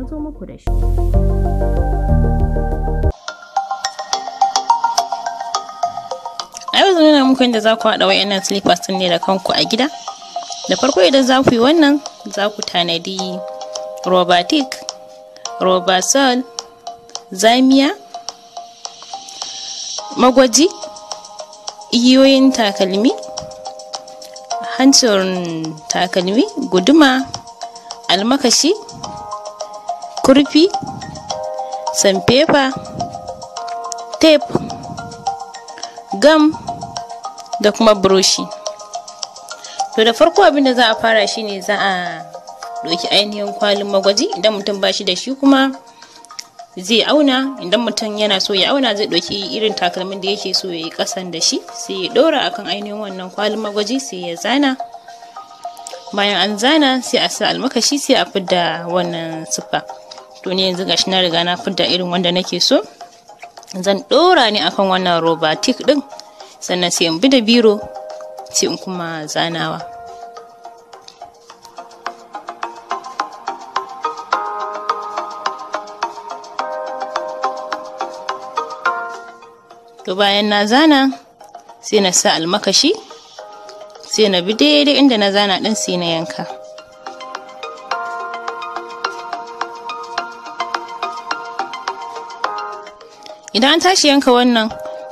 zo muku da shi. A yau zan nuna muku yadda za ku haɗa wa'innan slippers ɗin ne da kanku a gida. Da farko idan za ku yi wannan, za ku tanadi robatik, robasol, zamiya, magwaji, igiyoyin takalmi, hancin takalmi, guduma, almakashi, kurfi, sanfefa, tape, gam da kuma buroshi. To da farko abin da za a fara shine za a ɗauki ainihin kwalin magwaji. Idan mutum ba shi da shi kuma zai auna. Idan mutum yana so ya auna, zai ɗauki irin takalmin da yake so ya yi ƙasan da shi, sai ya ɗora akan ainihin wannan kwalin magwaji, sai ya zana. Bayan an zana, sai a sa almakashi, sai a fidda wannan siffa. To ni yanzu gashi na riga na fidda irin wanda nake so. Zan ɗora ne akan wannan robatik ɗin, sannan sai in bi da biro, sai in kuma zanawa. To bayan na zana, sai na sa almakashi, sai na bi daidai inda na zana ɗin, sai na yanka. Idan an tashi yanka wannan,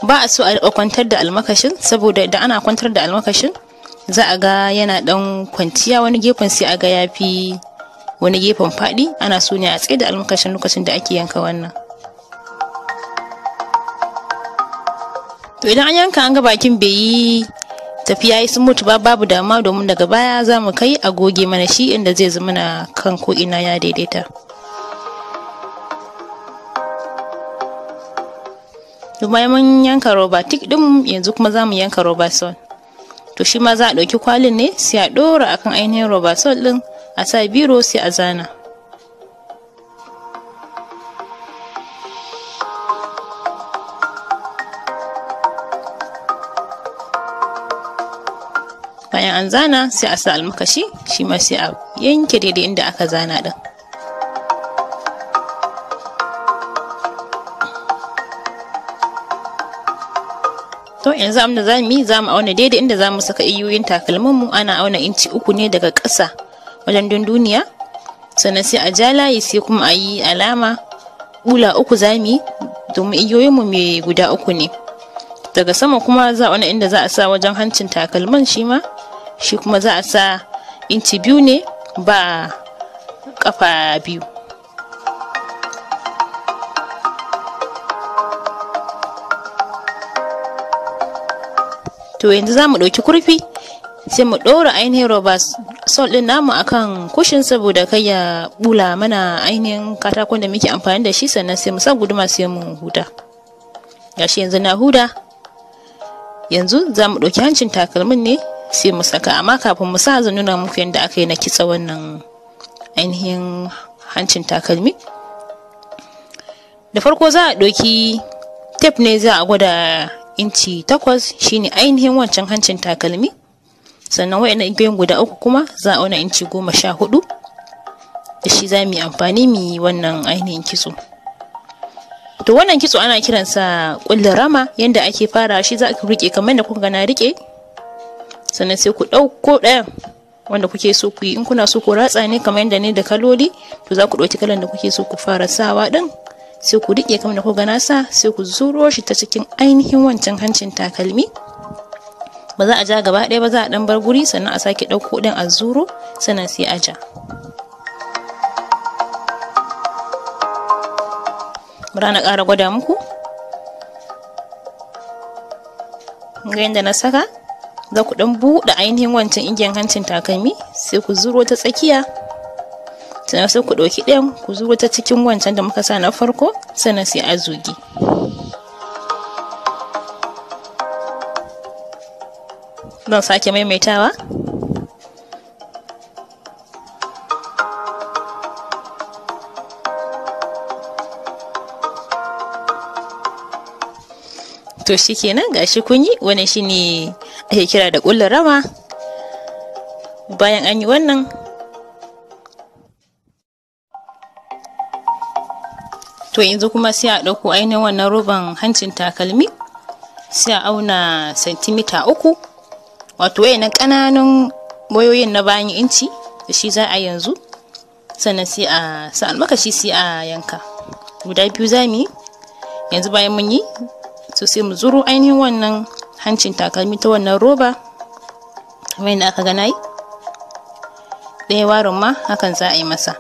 ba a so a kwantar da almakashin, saboda idan ana kwantar da almakashin, za a ga yana ɗan kwanciya wani gefen, sai a ga ya fi wani gefen faɗi. Ana so ne a tsaye da almakashin lokacin da ake yanka wannan. To idan an yanka, an ga bakin bai yi tafiya yi smooth ba, babu damuwa, domin daga baya za mu kai a goge mana shi inda zai zama na kan ko ina ya daidaita. To bayan mun yanka robatik din, yanzu kuma za mu yanka robasol. To shi ma za a ɗauki kwalin ne, sai a ɗora akan ainihin robasol ɗin, a sa biro, sai a zana. Bayan an zana, sai a sa almakashi, shi ma sai a yanke daidai inda aka zana ɗin. To yanzu abin da za mu yi, za mu auna daidai inda za mu saka igiyoyin takalminmu. Ana auna inci 3 ne daga ƙasa wajen dunduniya, sannan sai a ja layi, sai kuma a yi alama. Bula 3 za mu yi, domin igiyoyinmu mai guda 3 ne. Daga sama kuma za a auna inda za a sa wajen hancin takalmin, shi ma shi kuma za a sa inci 2 ne ba kafa 2. To yanzu za mu ɗauki kurfi, sai mu ɗora ainihin roba sol ɗin namu akan kushin, saboda kai ya bula mana ainihin katakon da muke amfani da shi. Sannan sai mu sa guduma, sai mu huda. Gashi yanzu na huda. Yanzu za mu ɗauki hancin takalmin ne, sai mu saka. Amma kafin mu sa, zan nuna muku yadda aka yi na kitsa wannan ainihin hancin takalmi. Da farko za a ɗauki tape ne, za a gwada inci 8, shine ainihin wancan hancin takalmi. Sannan wa'annan igiyoyin guda 3 kuma za a auna inci 14, da shi za mu yi amfani mu yi wannan ainihin kitso. To wannan kitso ana kiransa ƙullin rama. Yanda ake fara shi, za ku riƙe kamar yadda kuka ga na riƙe, sannan sai ku ɗauko ɗayan wanda kuke so ku yi. In kuna so ku ratsa ne kamar yadda ne da kaloli, to za ku ɗauki kalan da kuke so ku fara sawa ɗin, sai ku riƙe kamar da kuka na sa, sai ku zuro shi ta cikin ainihin wancan hancin takalmi. Ba za a ja gaba ɗaya ba, za a ɗan bar guri, sannan a sake ɗauko ɗin a zuro, sannan sai a ja. Bara na ƙara gwada muku ga yadda na saka. Za ku ɗan buɗe ainihin wancan igiyan hancin takalmi, sai ku zuro ta tsakiya, sannan sai ku ɗauki ɗayan ku zuro ta cikin wancan da muka sa na farko, sannan sai a zuge. Zan sake maimaitawa. To shikenan, gashi kun yi. Wannan shine ake kira da ƙullin rama. Bayan an yi wannan To yanzu kuma sai a ɗauko ainihin wannan roban hancin takalmi, sai a auna 3 cm, wato wayannan ƙananun wayoyin na bayan inci da shi za a yanzu. Sannan sai a sa almakashi, sai a yanka guda biyu za mu yi yanzu. Bayan mun yi to, sai mu zuro ainihin wannan hancin takalmi ta wannan roba kamar yadda aka ga na yi. Ɗaya warin ma hakan za a yi masa.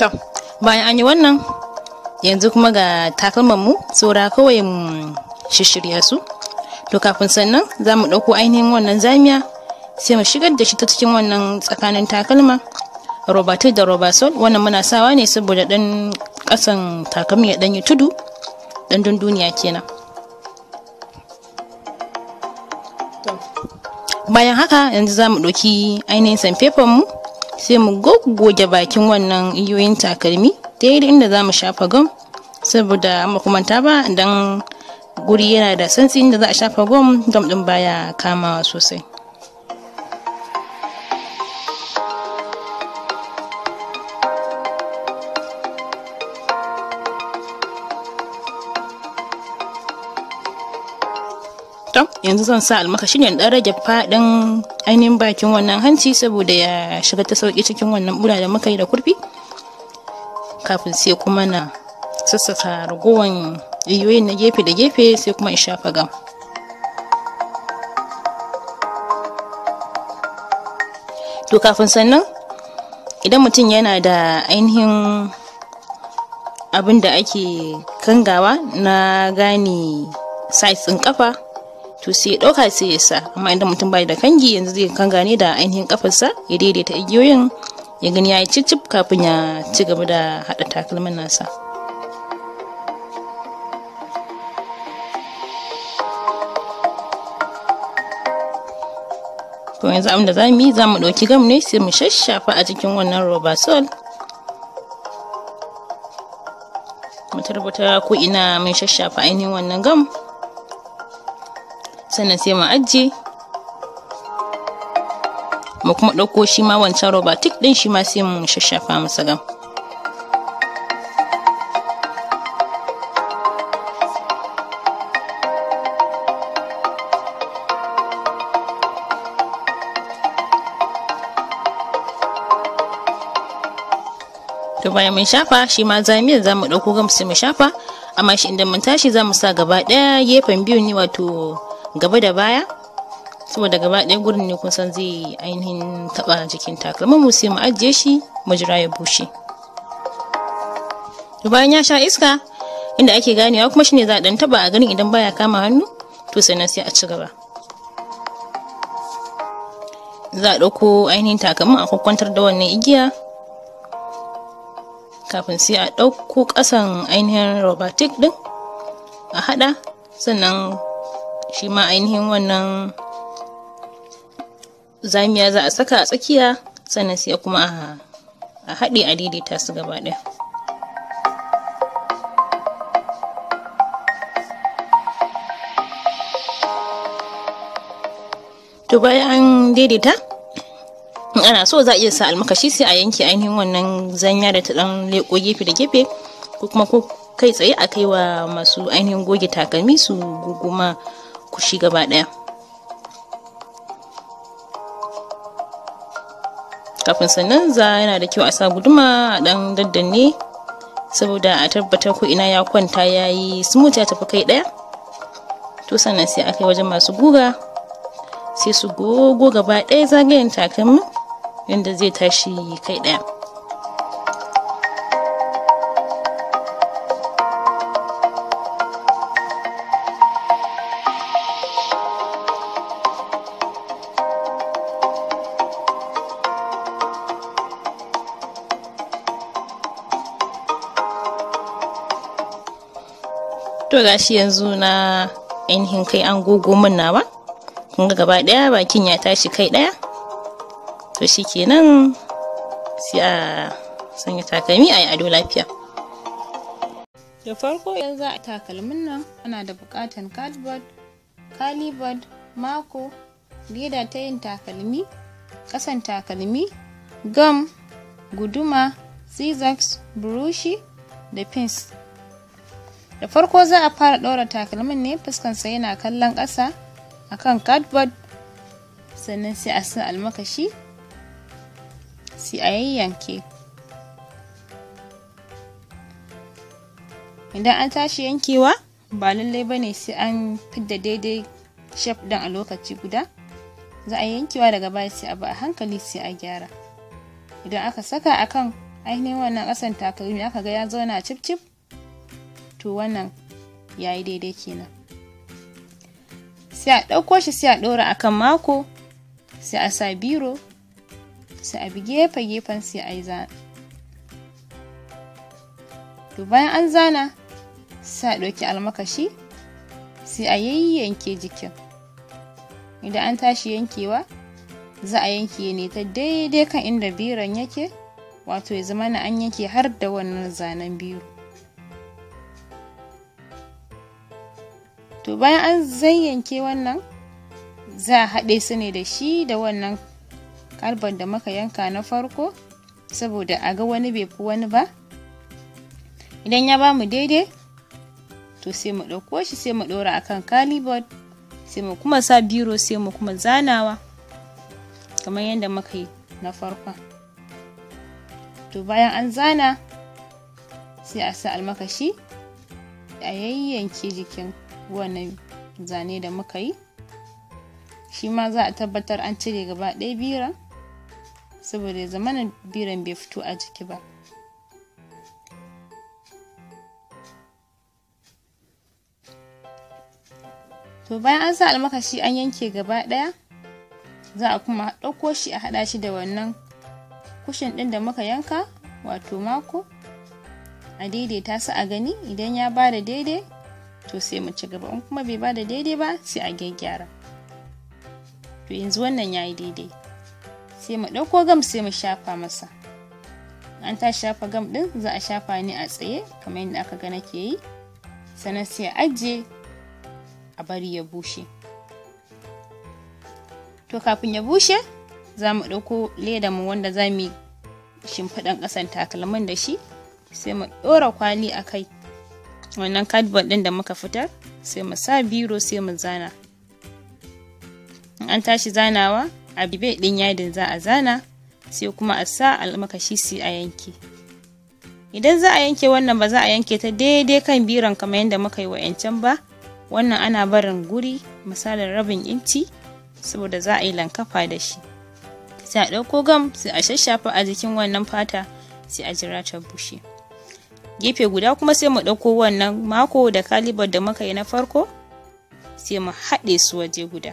To bayan an yi wannan, yanzu kuma ga takalman mu, saura kawai mu shishirya su. To kafin sannan, za mu ɗauko ainihin wannan zamiya, sai mu shigar da shi ta cikin wannan tsakanin takalma, rubber da rubber sole. Wannan muna sawa ne saboda ɗan ƙasan takalmi ya ɗan yi tudu, ɗan dunduniya kenan. Bayan haka, yanzu za mu ɗauki ainihin sandpaper mu, sai mu goggoge bakin wannan igiyoyin takalmi daidai inda za mu shafa gum, saboda ba manta ba, idan guri yana da santsi inda za a shafa gum, gum din baya kamawa sosai. To yanzu zan sa almakashi ne dan rage fadin ainihin bakin wannan hanci, saboda ya shiga ta sauki cikin wannan bula da muka yi da kurfi, kafin sai kuma na sassaka ragowan igiyoyin na gefe da gefe, sai kuma in shafa gam. To kafin sannan, idan mutum yana da ainihin abin da ake kangawa na gane size ɗin kafa, to sai ya ɗauka sai ya sa. Amma idan mutum bai da kangi, yanzu zai kanga ne da ainihin kafarsa, ya daidaita igiyoyin, ya gani ya yi cicip kafin ya ci gaba da haɗa takalmin nasa. To yanzu abin da za mu yi, za mu ɗauki gam ne, sai mu shashafa a cikin wannan rubber sole, mu tabbata ko ina mun shashafa ainihin wannan gam. Sannan sai mu ajiye, mu kuma ɗauko shi ma wancan rubber tick ɗin, shi ma sai mu shashafa masa gam. To bayan mun shafa shi ma zamiyar, za mu ɗauko gam sai mu shafa, amma shi idan mun tashi za mu sa gaba ɗaya gefen biyu ne, wato gaba da baya, saboda gaba ɗaya gurin ne kun san zai ainihin taɓa jikin takalmin mu. Sai mu ajiye shi, mu jira ya bushe. To bayan ya sha iska, inda ake ganewa kuma shine za a ɗan taɓa a ganin idan baya kama hannu, to sannan sai a ci gaba. Za a ɗauko ainihin takalmin, a kwantar da wannan igiya, kafin sai a ɗauko ƙasan ainihin rubber ɗin a haɗa. Sannan shi ma ainihin wannan zamiya za a saka a tsakiya, sannan sai kuma a haɗe, a daidaita su gaba ɗaya. To bayan an daidaita, in ana so za a iya sa almakashi, sai a yanke ainihin wannan zanya da ta dan leko gefe da gefe, ko kuma ko kai tsaye a kai wa masu ainihin goge takalmi su guguma kushi gaba daya. Kafin sannan, za yana da kyau a sa guduma a dan daddanne, saboda a tabbatar ko ina ya kwanta, ya yi smooth, ya tafi kai daya. To sannan sai a kai wajen masu guga, sai su gogo gaba ɗaya zagayen takalmin yadda zai tashi kai ɗaya. To gashi yanzu na ainihin kai an gogo min nawa, kun ga gaba ɗaya bakin ya tashi kai ɗaya. To shikenan, sai a sanya takalmi, a yi ado lafiya. Da farko, idan za a takalmin nan, ana da buƙatan cardboard, caliboard, mako, Leda ta yin takalmi, ƙasan takalmi, gum, guduma, scissors, burushi da pins. Da farko za a fara ɗaura takalmin ne fuskansa yana kallon ƙasa akan cardboard, sannan sai a sa almakashi sai a yayyanke. Idan an tashi yankewa ba lallai bane sai an fidda daidai shape ɗin a lokaci guda. Za a yankewa daga baya sai a bi a hankali sai a gyara. Idan aka saka akan ainihin wannan ƙasan takalmi aka ga ya zauna cif cif, to wannan yayi daidai kenan. Sai a ɗauko shi sai a ɗora akan mako, sai a sa biro, sai a bi gefe gefen sai a yi zana. To bayan an zana sai a ɗauki almakashi sai a yayyanke jikin. Idan an tashi yankewa za a yanke ne ta daidai kan inda biron yake, wato ya zamana an yanke har da wannan zanen biro. To bayan an zayyanke wannan za a haɗe su ne da shi da wannan cardboard da muka yanka na farko, saboda a ga wani bai fi wani ba. Idan ya bamu daidai to sai mu ɗauko shi sai mu ɗora akan cardboard, sai mu kuma sa biro sai mu kuma zanawa kamar yadda muka yi na farkon. To bayan an zana sai a sa almakashi a yayyanke jikin wannan zane da muka yi. Shi ma za a tabbatar an cire gaba ɗaya biron, saboda ya zamana biron bai fito a jiki ba. To bayan an sa almakashi an yanke gaba ɗaya, za a kuma ɗauko shi a haɗa shi da wannan kushin ɗin da muka yanka, wato mako, a daidaita su a gani. Idan ya bada daidai to sai mu ci gaba, in kuma bai bada daidai ba sai a gyaggyara. To yanzu wannan yayi daidai, sai mu ɗauko gam sai mu shafa masa. An ta shafa gam ɗin za a shafa ne a tsaye kamar yadda aka ga nake yi, sannan sai a ajiye a bari ya bushe. To kafin ya bushe za mu ɗauko ledanmu wanda za mu yi shimfiɗan ƙasan takalmin da shi, sai mu ɗora kwali a kai wannan cardboard ɗin da muka fitar, sai mu sa biro sai mu zana. In an tashi zanawa a bibe ɗin yadin za a zana, sai kuma a sa almakashi sai a yanke. Idan za a yanke wannan ba za a yanke ta daidai kan biron kamar yadda muka yi wa'yancan ba. Wannan ana barin guri misalin rabin inci saboda za a yi lankafa da shi. Sai a ɗauko gam sai a shashafa a jikin wannan fata sai a jira ta bushe. Gefe guda kuma sai mu ɗauko wannan mako da cardboard da muka yi na farko sai mu haɗe su waje guda.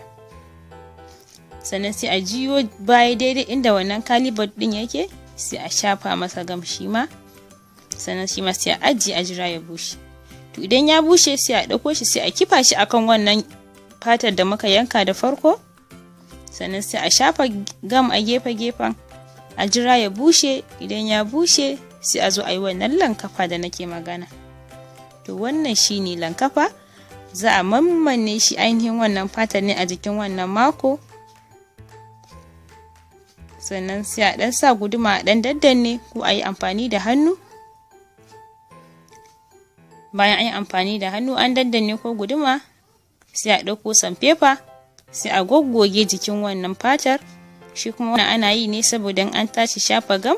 Sannan sai a jiyo baya daidai inda wannan cardboard ɗin yake sai a shafa masa gam shi ma, sannan shi ma sai a ajiye a jira ya bushe. To idan ya bushe sai a ɗauko shi sai a kifa shi akan wannan fatar da muka yanka da farko, sannan sai a shafa gam a gefe-gefen a jira ya bushe. Idan ya bushe sai a zo a yi wannan lankafa da nake magana. To wannan shine lankafa, za a mammanne shi ainihin wannan fatar ne a jikin wannan mako, sannan sai a ɗan sa guduma a ɗan daddanne ko a yi amfani da hannu. Bayan an yi amfani da hannu an daddanne ko guduma, sai a ɗauko sanfefa sai a goggoge jikin wannan fatar. Shi kuma wannan ana yi ne saboda in an tashi shafa gam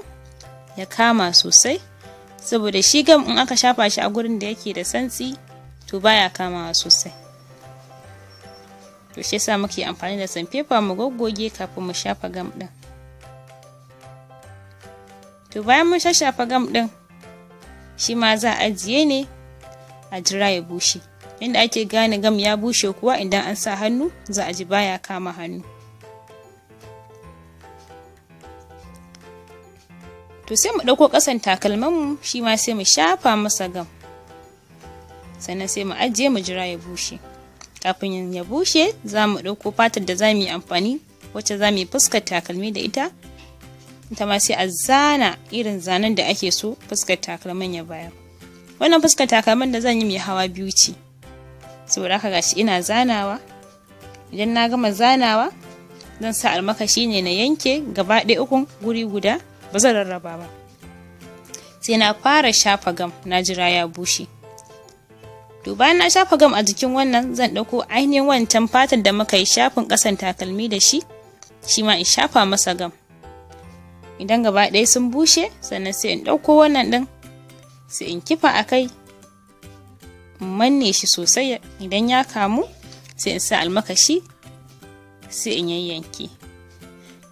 ya kama sosai, saboda shi gam in aka shafa shi a gurin da yake da santsi to baya kamawa sosai. To shi yasa muke amfani da sanfefa mu goggoge kafin mu shafa gam ɗin. To bayan mun shashafa gam ɗin, shi ma za a ajiye ne a jira ya bushe. Inda ake gane gam ya bushe kuwa idan an sa hannu za a ji baya kama hannu. To sai mu ɗauko ƙasan takalminmu shi ma sai mu shafa masa gam, sannan sai mu ajiye mu jira ya bushe. Kafin ya bushe za mu ɗauko fatar da za mu yi amfani, wacce za mu yi fuskar takalmi da ita. Ita ma sai a zana irin zanen da ake so fuskar takalmin ya bayar. Wannan fuskar takalmin da zan yi mai hawa biyu ce, saboda haka gashi ina zanawa. Idan na gama zanawa Zan sa almakashi ne na yanke gaba ɗaya ukun guri guda, ba zan rarraba ba. Sai na fara shafa gam, na jira ya bushe. To bayan na shafa gam a jikin wannan, zan ɗauko ainihin wancan fatan da muka yi shafin ƙasan takalmi da shi, shi ma in shafa masa gam. Idan gaba ɗaya sun bushe, sannan sai in ɗauko wannan ɗin, sai in kifa a kai, in manne shi sosai. Idan ya kamu, sai in sa almakashi, sai in yayyanke.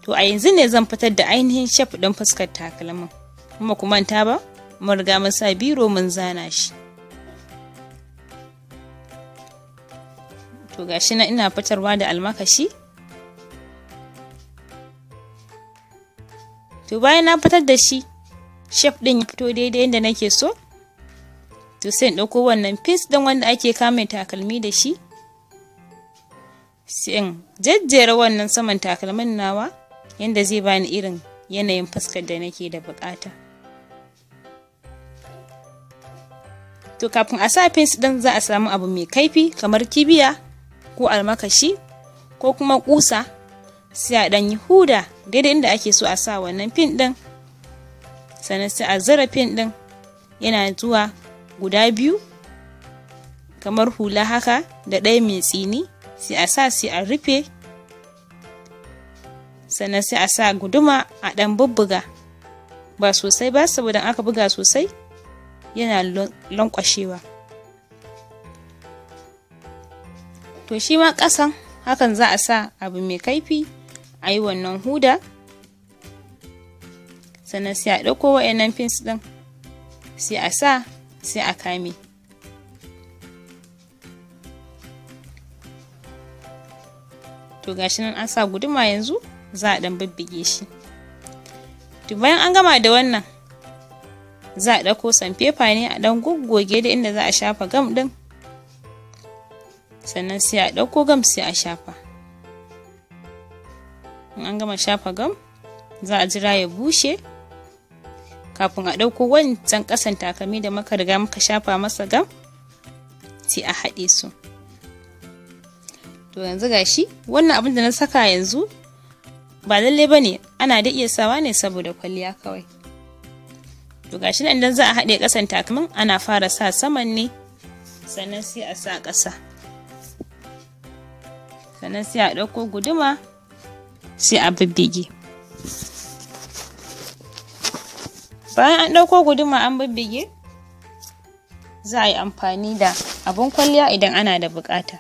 To a yanzu ne zan fitar da ainihin shaf ɗin fuskar takalmin. Kuma ku manta ba, mun riga mun sa biro mun zana shi. To gashi nan ina fitarwa da almakashi. To bayan na fitar da shi, shaf ɗin ya fito daidai yadda nake so. To sai in ɗauko wannan pins ɗin wanda ake kame takalmi da shi, sai in jejjera wannan saman takalmin nawa yadda zai bani irin yanayin fuskar da nake da buƙata. To kafin a sa pins ɗin, za a samu abu mai kaifi kamar kibiya ko almakashi ko kuma ƙusa, sai a ɗan yi huda daidai inda ake so a sa wannan pin ɗin. Sannan sai a zura pin ɗin, yana zuwa guda biyu kamar hula haka da ɗaya mai tsini, sai a sa, sai a rufe. Sannan sai a sa guduma a ɗan bubbuga, ba sosai ba, saboda aka buga sosai yana lankwashewa. To shi ma ƙasan hakan za a sa abu mai kaifi a yi wannan huda. Sannan sai a ɗauko wa'annan pins ɗin, sai a sa, sai a kame. To gashi nan an sa guduma, yanzu za a ɗan bibbige shi. To bayan an gama da wannan, za a ɗauko sandpaper ne a ɗan goggoge da inda za a shafa gam ɗin. Sannan sai a ɗauko gam, sai a shafa. In an gama shafa gam, za a jira ya bushe kafin a ɗauko wancan ƙasan takalmi da muka riga muka shafa masa gam, sai a haɗe su. To yanzu gashi wannan abin da na saka yanzu ba lallai bane, ana da iya sawa ne saboda kwalliya kawai. To gashi nan, idan za a haɗe ƙasan takalmin, ana fara sa saman ne, sannan sai a sa ƙasa. Sannan sai a ɗauko guduma, sai a bibbige. Bayan an ɗauko guduma an bibbige, za a yi amfani da abin kwalliya idan ana da buƙata.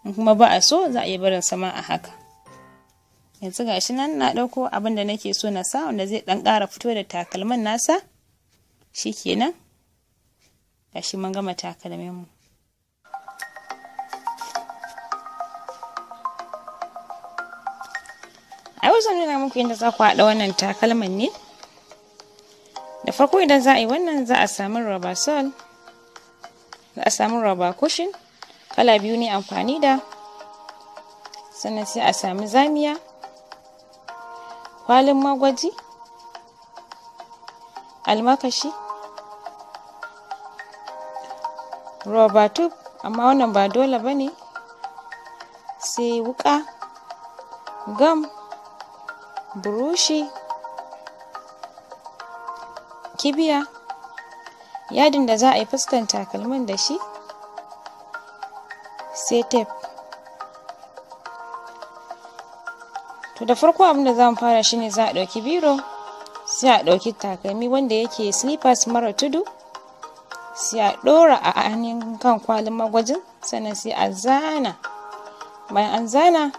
In kuma ba a so, za a iya barin sama a haka. Yanzu gashi nan na ɗauko abin da nake so na sa wanda zai ɗan ƙara fito da takalmin nasa. Shikenan, gashi mun gama takalmin mu. A yau zan nuna muku yadda za ku haɗa wannan takalman ne. Da farko, idan za a yi wannan, za a samu rubber sole, za a samu rubber cushion, kala biyu ne amfani da. Sannan sai a sami zamiya, kwalin magwaji, almakashi, rubber tube, amma wannan ba dole ba ne, sai wuƙa, gam, burushi, kibiya, yadin da za a yi fuskan takalmin da shi, sai tape. To da farko, abin da za mu fara shine za a ɗauki biro, sai a ɗauki takalmi wanda yake slippers mara tudu, sai a ɗora a ainihin kan kwalin magwajin, sannan sai a zana. Bayan an zana,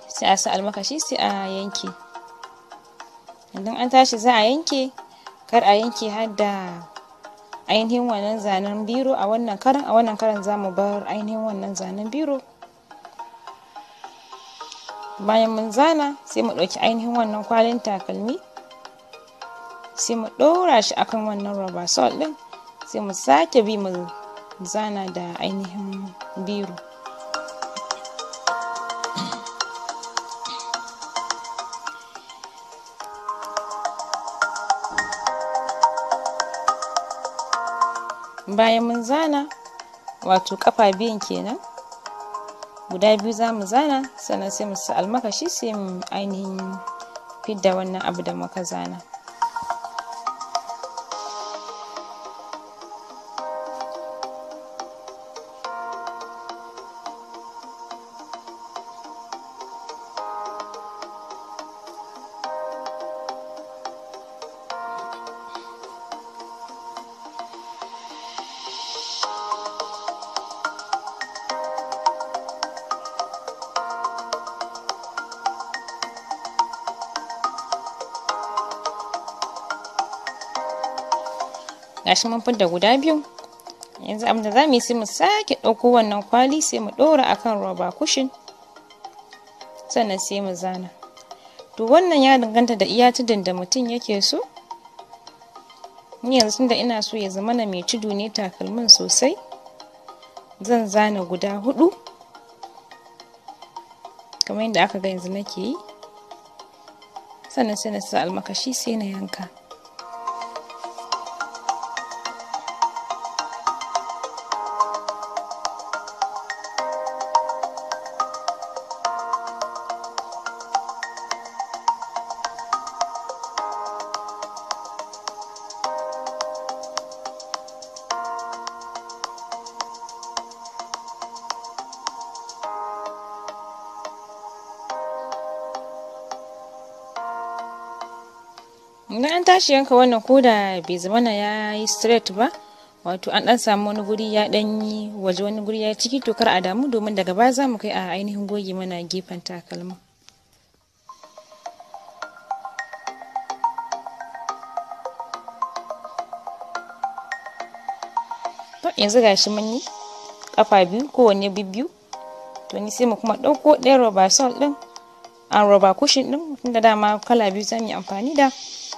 sai a sa almakashi, sai a yanke. Idan an tashi za a yanke, kar a yanke har da ainihin wannan zanen biro a wannan karan. A wannan karan za mu bar ainihin wannan zanen biro. Bayan mun zana, sai mu ɗauki ainihin wannan kwalin takalmi, sai mu ɗora shi akan wannan rubber sole ɗin, sai mu sake bi mu zana da ainihin biro. Bayan mun zana, wato ƙafa biyun kenan, Guda biyu za mu zana, sannan sai mu sa almakashi sai mu ainihin fidda wannan abu da muka zana. Gashi mun fidda guda biyu. Yanzu abin da zamu yi, sai mu sake ɗauko wannan kwali, sai mu ɗora akan roba cushion, sannan sai mu zana. To wannan ya danganta da iya tudun da mutum yake so. Ni yanzu tunda ina so ya zamana mai tudu ne takalmin sosai, zan zana guda 4 kamar yadda aka ga yanzu nake yi. Sannan sai na sa almakashi sai na yanka. Idan an tashi yanka wannan, ko da bai zamana ya yi straight ba, wato an dan samu wani guri ya dan yi waje, wani guri ya yi ciki, to kar a damu, domin daga baya za mu kai a ainihin goge mana gefen takalmin. To yanzu gashi mun yi kafa biyu, kowanne biyu. To ni sai mu kuma ɗauko ɗaya roba sole ɗin, an roba cushion ɗin, tunda dama kala biyu za mu yi amfani da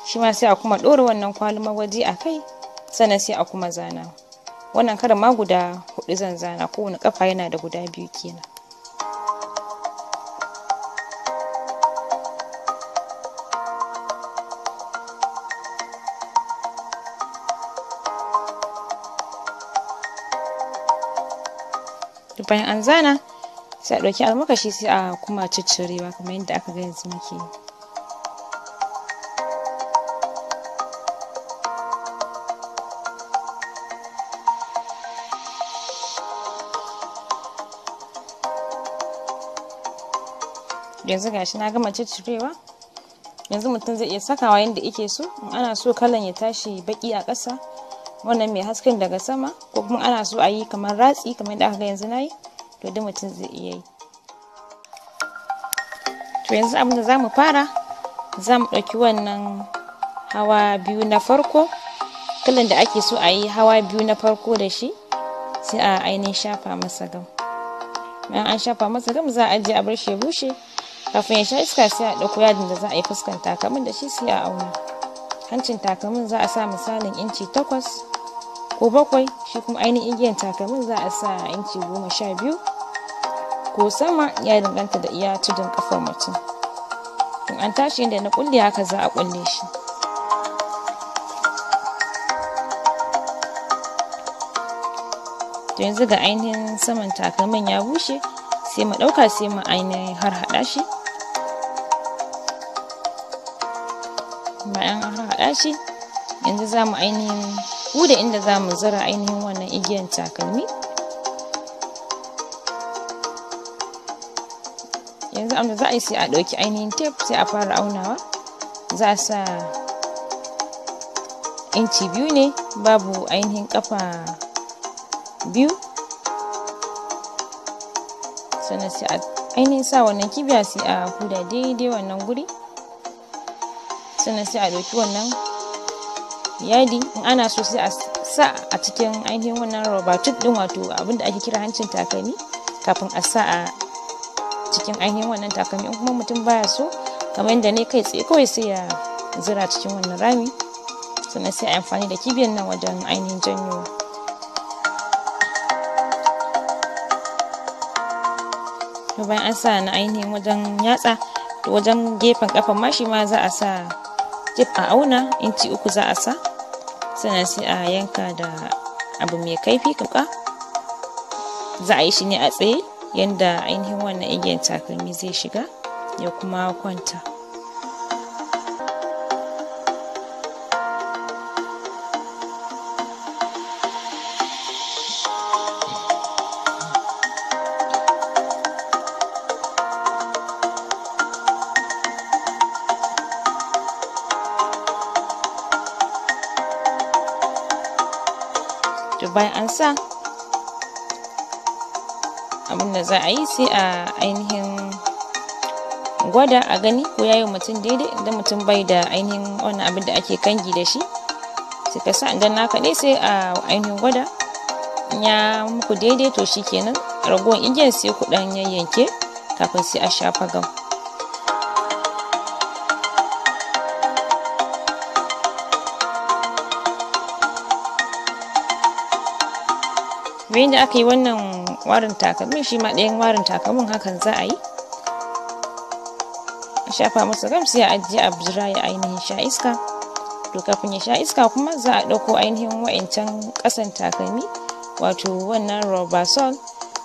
shi ma, sai a kuma ɗora wannan kwalin magwaji a kai, sannan sai a kuma zana. Wannan karin ma guda 4 zan zana, kowane kafa yana da guda biyu kenan. Bayan an zana, sai a ɗauki almakashi sai a kuma ciccirewa kamar yadda aka ga yanzu muke yi. Yanzu gashi na gama ciccirewa. Yanzu mutum zai iya sakawa yadda yake so. In ana so kalan ya tashi baƙi a ƙasa, wannan mai hasken daga sama, ko kuma ana so a yi kamar ratsi kamar yadda aka ga yanzu na yi, to duk mutum zai iya yi. To yanzu abin da zamu fara, zamu ɗauki wannan hawa biyu na farko, kalan da ake so a yi hawa biyu na farko da shi, sai a ainihin shafa masa gam. Bayan an shafa masa gam, za a ajiye a bar shi ya bushe. Kafin ya sha iska, sai a ɗauko yadin da za a yi fuskan takalmin da shi, sai a auna. Hancin takalmin za a sa misalin inci 8 ko 7, shi kuma ainihin igiyan takalmin za a sa inci 12 ko sama, ya danganta da iya tudun kafar mutum. In an tashi, yadda na kulle haka za a kulle shi. To yanzu ga ainihin saman takalmin ya bushe, sai mu ɗauka sai mu ainihin harhaɗa shi. Bayan an harhaɗa shi, yanzu za mu ainihin huda inda za mu zura ainihin wannan igiyan takalmi. Yanzu abin da za a yi, sai a ɗauki ainihin tape, sai a fara aunawa. Za a sa inci 2 ne babu ainihin ƙafa 2, sannan sai a ainihin sa wannan kibiya, sai a huda daidai wannan guri. Sannan sai a ɗauki wannan yadi, in ana so sai a sa a cikin ainihin wannan rubber tube ɗin, wato abin da ake kira hancin takalmi, kafin a sa a cikin ainihin wannan takalmi. In kuma mutum baya so, kamar yadda ne, kai tsaye kawai sai ya zura cikin wannan rami, sannan sai a amfani da kibiyan nan wajen ainihin janyowa. To bayan an sa na ainihin wajen yatsa, to wajen gefen kafan ma shi ma za a sa tape a auna, inci 3 za a sa, sannan sai a yanka da abu mai kaifi. Kuka za a yi shi ne a tsaye. yanda ainihin wannan igiyan takalmi zai shiga ya kuma kwanta. To bayan an sa, abinda za a yi sai a ainihin gwada a gani ko yayi mutum daidai. Idan mutum bai da ainihin wannan abin da ake kangi da shi, sai ka sa. Idan naka ne, sai a ainihin gwada, in ya muku daidai to shikenan. Ragowar igiyar sai ku dan yayyanke kafin sai a shafa gam. Bayan da aka yi wannan warin takalmin, shi ma ɗayan warin takalmin hakan za a yi, a shafa masa gam, sai a ajiye a jira ya ainihin sha iska. To kafin ya sha iska kuma, za a ɗauko ainihin wa'incan ƙasan takalmi, wato wannan rubber sole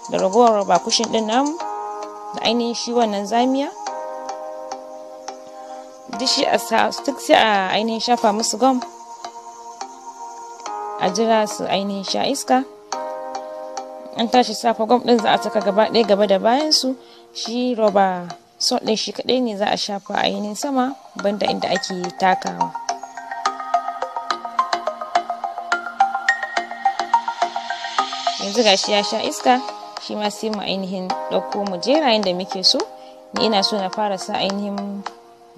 da ragowar rubber cushion ɗin namu da ainihin shi wannan zamiya, duk shi a sa, duk sai a ainihin shafa musu gam, a jira su ainihin sha iska. An tashi safa gum ɗin, za a saka gaba ɗaya gaba da bayan su. Shi rubber sole ɗin shi kaɗai ne za a shafa a ainihin sama, banda inda ake takawa. Yanzu gashi ya sha iska, shi ma sai mu ainihin ɗauko mu jera yadda muke so. Ni ina so na fara sa ainihin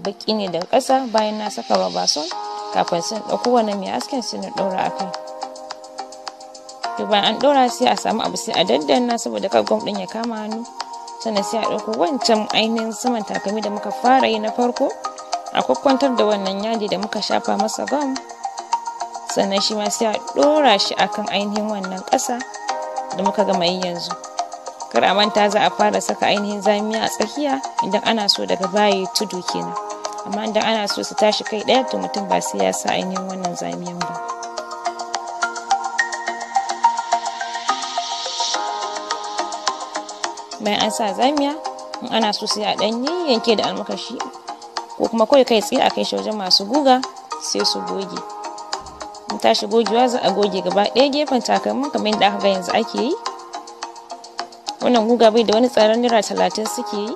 baƙi ne daga ƙasa, bayan na saka rubber sole, kafin sai ɗauko wannan mai hasken sai na ɗora a kai. To bayan an ɗora, sai a samu abu sai a daddanna saboda kar gum ɗin ya kama hannu. Sannan sai a ɗauko wancan ainihin saman takalmi da muka fara yi na farko, a kwakkwantar da wannan yadi da muka shafa masa gum. Sannan shi ma sai a ɗora shi akan ainihin wannan ƙasa da muka gama yi yanzu. Kar a manta, za a fara saka ainihin zamiya a tsakiya idan ana so daga baya tudu kenan, amma idan ana so su tashi kai ɗaya, to mutum ba sai ya sa ainihin wannan zamiyan ba. Bayan an sa zamiya, in ana so sai a ɗan yayyanke da almakashi, ko kuma kawai kai tsaye a kai shi wajen masu guga sai su goge. In tashi gogewa, za a goge gaba ɗaya gefen takalmin kamar yadda aka ga yanzu ake yi. Wannan guga bai da wani tsaron, ₦30 suke yi.